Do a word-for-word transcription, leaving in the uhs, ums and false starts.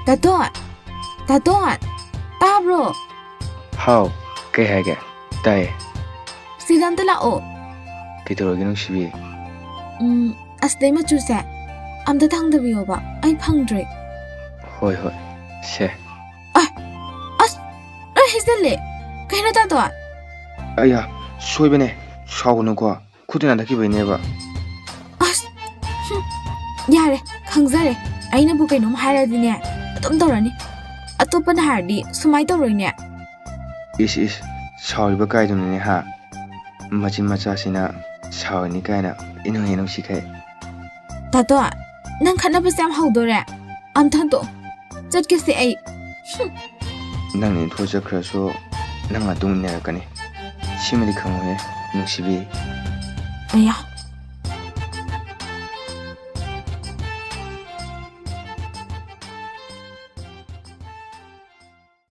ꯇꯥꯇꯣꯟ! ꯇꯥꯇꯣꯟ! ꯇꯥꯕ꯭ꯔꯣ? ꯍꯥꯎ, ꯀꯩ ꯍꯥꯏꯒꯦ? ꯇꯥꯏꯌꯦ꯫ ꯁꯤꯗ ꯑꯝꯇ ꯂꯥꯛꯑꯣ꯫ ꯀꯩꯗꯧꯔꯒꯦ ꯅꯨꯡꯁꯤꯕꯤ? ꯎꯝ, ꯑꯁꯤꯗꯩ ꯃꯆꯨꯁꯦ ꯑꯝꯇ ꯊꯥꯡꯗꯕꯤꯌꯣꯕ, ꯑꯩ ꯐꯪꯗ꯭ꯔꯦ꯫ ꯍꯣꯏ ꯍꯣꯏ, ꯁꯦ꯫ ꯑꯁ! ꯂꯣꯏ ꯍꯩꯖꯜꯂꯦ! ꯀꯩꯅꯣ ꯇꯥꯇꯣꯟ? ꯑꯌꯥ, ꯁꯣꯏꯕꯅꯦ, ꯁꯥꯎꯒꯅꯨꯀꯣ, ꯈꯨꯠꯇ ꯅꯥꯟꯊꯈꯤꯕꯩꯅꯦꯕ꯫ ꯑꯁ! ꯍꯨꯝ, ꯌꯥꯔꯦ, ꯈꯪꯖꯔꯦ꯫ ꯑꯩꯅꯕꯨ ꯀꯩꯅꯣꯝ ꯍꯥꯏꯔꯗꯤꯅꯦ, ꯑꯗꯨꯝ ꯇꯧꯔꯅꯤ꯫ ꯑꯇꯣꯞꯄꯅ ꯍꯥꯏꯔꯗꯤ ꯁꯨꯃꯥꯏꯅ ꯇꯧꯔꯣꯏꯅꯦ꯫ ꯏꯁ ꯏꯁ, ꯁꯥꯎꯔꯤꯕ ꯀꯥꯏꯗꯨꯅꯤꯅꯦ ꯍꯥ? ꯃꯆꯤꯟ ꯃꯆꯥꯁꯤꯅ ꯁꯥꯎꯔꯤꯅꯤ ꯀꯥꯏꯅ ꯏꯅꯨꯡ ꯍꯦꯛ ꯅꯨꯡꯁꯤꯈꯩ꯫ ꯇꯥꯇꯣꯟ, ꯅꯪ ꯈꯠꯅꯕꯁꯦ ꯌꯥꯝ ꯍꯧꯗꯣꯔꯦ꯫ ꯑꯝꯇ ꯍꯟꯇꯣꯛꯑꯣ꯫ ꯆꯠꯀꯦꯁꯦ ꯑꯩ꯫ ꯅꯪꯅ ꯏꯟꯊꯣꯛꯆꯈ꯭ꯔꯁꯨ ꯅꯪ ꯃꯇꯨꯡ ꯏꯟꯅꯔꯛꯀꯅꯤ꯫ ꯁꯤꯃꯗꯤ ꯈꯪꯉꯨꯍꯦ, ꯅꯨꯡꯁꯤꯕꯤ꯫ ꯑꯌꯥ,